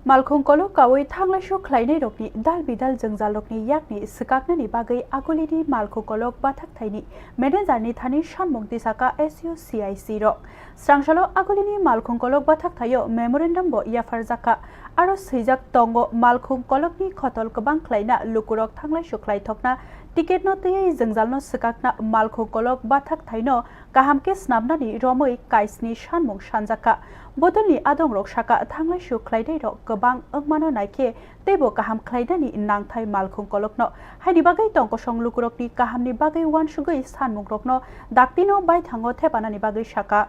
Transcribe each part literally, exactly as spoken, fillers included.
Malkhung kolok kawi thanglaisu khlainairokni dal bidal jwngjalrokni yakni swkaknani bagwi agulini Malkhung kolok bathak thaini managerni thani sanmung tisaka S U C I C rok. Srangsalo agulini Malkhung kolok bathak thaio memorandum bo yapharjakha. Aro swijak tongo Malkhung kolokni khotol kwbang khlaina lukurok thanglaisu khlaithokna ticket no twiwi jwngjalno swkakna Malkhung kolok bathak thaino kaham khe snamnani romwi kaisni sanmung sanjakha. Bodolni adongrok saka thanglaisu khlainairok kwbang wngmano naikhe teibo kaham khlainani nangthai Malkhung kolokno. Haini bagwi tongkosong lukurokni kahamni bagwi uansugwi sanmungrokno daktino baithango thepanani bagwi saka.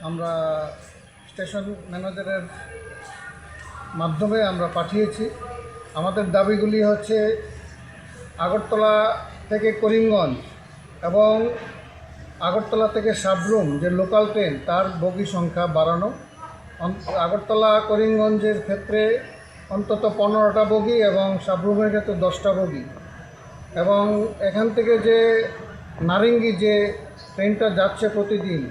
আমরা স্টেশন ম্যানেজারের মাধ্যমে আমরা পাঠিয়েছি। আমাদের দাবিগুলি হচ্ছে আগরতলা থেকে করিমগঞ্জ এবং আগরতলা থেকে সাবরুম যে লোকাল ট্রেন, তার বগি সংখ্যা বাড়ানো। অন- আগরতলা করিমগঞ্জের ক্ষেত্রে অন্তত পনেরোটা বগি এবং সাবরুমের ক্ষেত্রে দশটা বগি। এবং এখান থেকে যে নারেঙ্গি যে ট্রেনটা যাচ্ছে প্রতিদিন,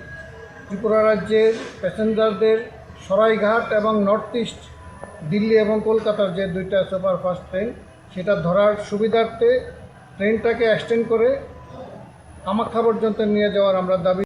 ত্রিপুরা রাজ্যের প্যাসেঞ্জারদের সরাইঘাট এবং নর্থ ইস্ট, দিল্লি এবং কলকাতার যে দুইটা সুপারফাস্ট ট্রেন, সেটা ধরার সুবিধার্থে ট্রেনটাকে এক্সটেন্ড করে কামাখ্যা পর্যন্ত নিয়ে যাওয়ার আমরা দাবি।